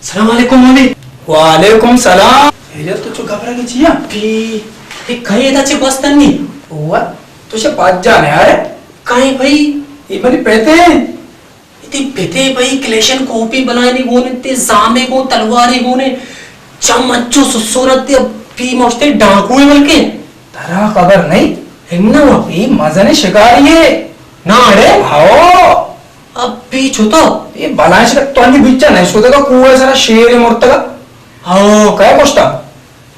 السلام علیکم مولوی۔ وعلیکم سلام۔ خیریت، تو چو گھبرا کے چیا؟ پی، اے کئے ادا چے گوستن نی؟ وا، تو چے پاج جانے آئے؟ کئے بھائی؟ اے منی پتے۔ اے تئی پتے بھائی، کلیشن کوپی بلائنی گونے، تے زامے گون، تلوارے گونے، چم اچو سسورت تے، پی موشتے ڈاکوے بلکہ۔ ترا خبر نہیں؟ انو۔ اے مزن شکاری ہے۔ نا اڑے؟ ہاؤ۔ اب پی چھتا؟ اے بلائیں شکار، تو انی بچا نہیں شکتا، کوہ سرا شیر مرتگا۔ ہاؤ۔ کئے کشتا؟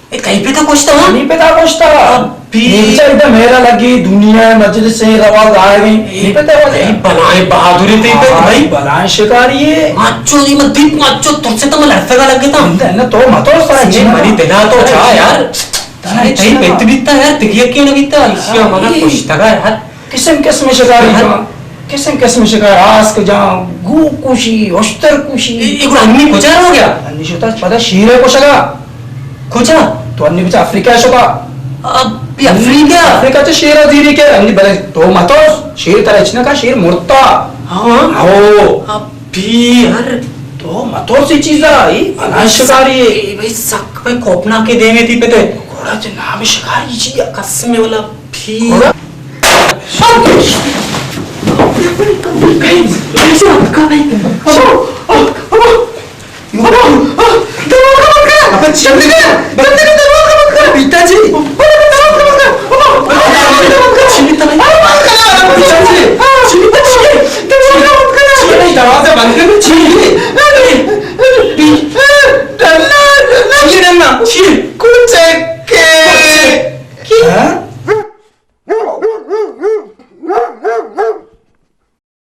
اے تئی پتا کشتا، ہاں؟ نی پتا کشتا۔ ابی۔ نی بچار ادا میرا لگی، دنیا مجلس سے روا گائے گئی۔ نی پتا وجہ۔ اے بلائیں بہادری تئی پت ہاں، بھائی۔ بلائیں شکاری ہے۔ مچو دی مت دیت، مچو ترسے تو من لڑفے کا لگ گیا تھا۔ نہ، نہ، تو مت ہو سارا سچی جن منی دلا تو چاہ یار۔ ترا سارے تئی پت بیتا یار، تگیا کیوں نہ بیتا؟ ایشیا منا اے۔ کشتگا یار۔ قسم قسم شکاری ہاں۔ جان، قسم قسم شکار، آسک جان، گو کشی، اشتر کشی۔ اے، اے گڑا انی کجا رو گیا؟ انی شتا پدا شیر ہے کشگا۔ کجا؟ تو انی بچا افریقہ شتا۔ اب بھی افریقہ؟ افریقہ چے شیر زیری کے، انی بلے تو متوس، شیر ترا اچنا کا، شیر مرتا۔ ہاں۔ ہاؤ۔ اب بھی یار۔ تو متوس ای چیزا، ای بلائیں شکاری ہے۔ اے بھائی سک بھائی کوپنا کے دیوے تئی پتے۔ گھوڑا چے نام شکاری چیا؟ قسم والا۔ پی۔ گھوڑا۔ دروازہ بند کر۔ چی؟ چی؟ ڈرنا، ڈرنا۔ چی؟ کچکے۔ ہاں؟